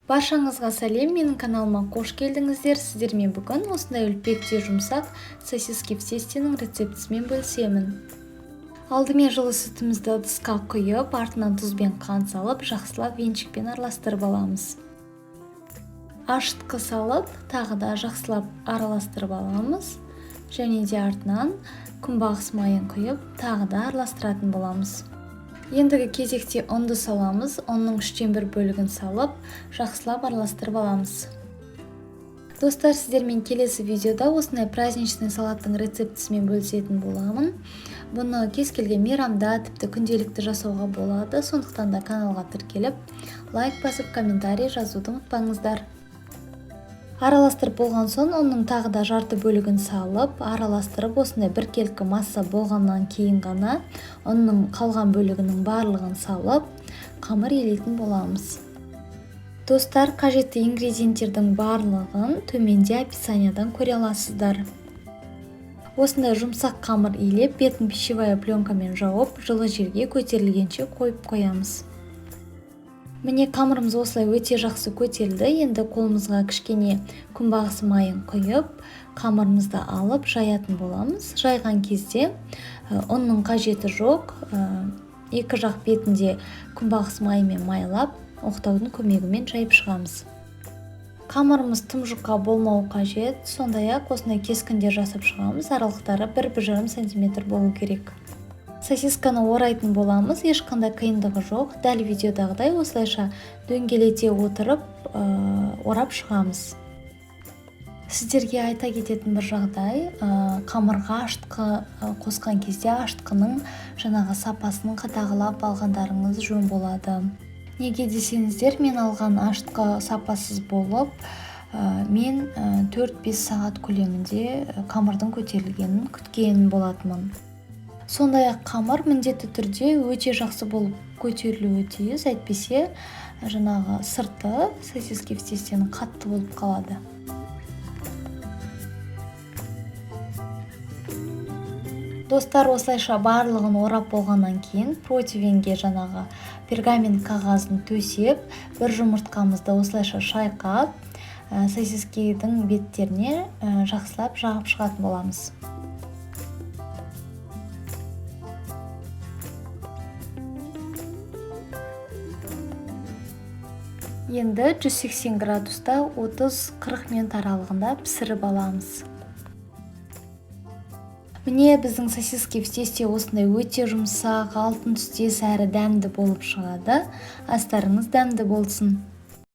Баршаңызға сәлем, менің каналыма қош келдіңіздер. Сіздермен бүгін осындай үлпектей жұмсақ сосиски в тестенің рецептісімен бөлісемін. Алдымен жылы сүтімізді ыдысқа құйып, артынан тұз бен қант салып, жақсылап венчикпен араластырып аламыз. Ашытқы салып, тағы да жақсылап араластырып аламыз. Және де артынан күнбағыс майын құйып, тағы да араластыратын боламыз. Ендігі кезекте ұнды саламыз. Ұнның 1/3 бөлігін салып, жақсылап араластырып аламыз. Достар, сіздермен келесі видеода осындай праздничный салаттың рецептісімен бөлісетін боламын. Бұны кез келген мейрамда, тіпті күнделікті жасауға болады. Сондықтан да каналға тіркеліп, лайк басып, комментарий жазуды ұмытпаңыздар. Араластырып болған соң, ұнның тағы да жарты бөлігін салып, араластырып, осындай біркелкі масса болғаннан кейін ғана ұнның қалған бөлігінің барлығын салып, қамыр илейтін боламыз. Достар, қажетті ингредиенттердің барлығын төменде описаниядан көре аласыздар. Осындай жұмсақ қамыр илеп, бетін пищевая пленкамен жауып, жылы жерге көтерілгенше қойып қоямыз. Міне, қамырымыз осылай өте жақсы көтерілді. Енді қолымызға кішкене күнбағыс майын құйып, қамырымызды алып жаятын боламыз. Жайған кезде ұнның қажеті жоқ. Екі жақ бетінде күнбағыс майымен майлап, оқтаудың көмегімен жайып шығамыз. Қамырымыз тым жұқа болмау қажет. Сондай-ақ осындай кескіндер жасап шығамыз. Аралықтары 1-1,5 сантиметр болу керек. Сосисканы орайтын боламыз, ешқандай қиындығы жоқ. Дәл видеодағыдай осылайша дөңгелете отырып, орап шығамыз. Сіздерге айта кететін бір жағдай, қамырға ашытқы қосқан кезде ашытқының жаңағы сапасын қадағалап алғандарыңыз жөн болады. Неге десеңіздер, мен алған ашытқы сапасыз болып, мен 4-5 сағат көлемінде қамырдың көтерілгенін күткен болатынмын. Сондай-ақ қамыр міндетті түрде өте жақсы болып көтерілуі тиіс, әйтпесе жаңағы сырты сосиски в тестенің қатты болып қалады. Достар, осылайша барлығын орап болғаннан кейін противенге жаңағы пергамент қағазын төсеп, бір жұмыртқамызды осылайша шайқап, сосискидің беттеріне жақсылап жағып шығатын боламыз. Енді 180 градуста 30-40 минут аралығында пісіріп аламыз. Міне, біздің сосиски в тесте осындай өте жұмсақ, алтын түстес әрі дәмді болып шығады. Астарыңыз дәмді болсын.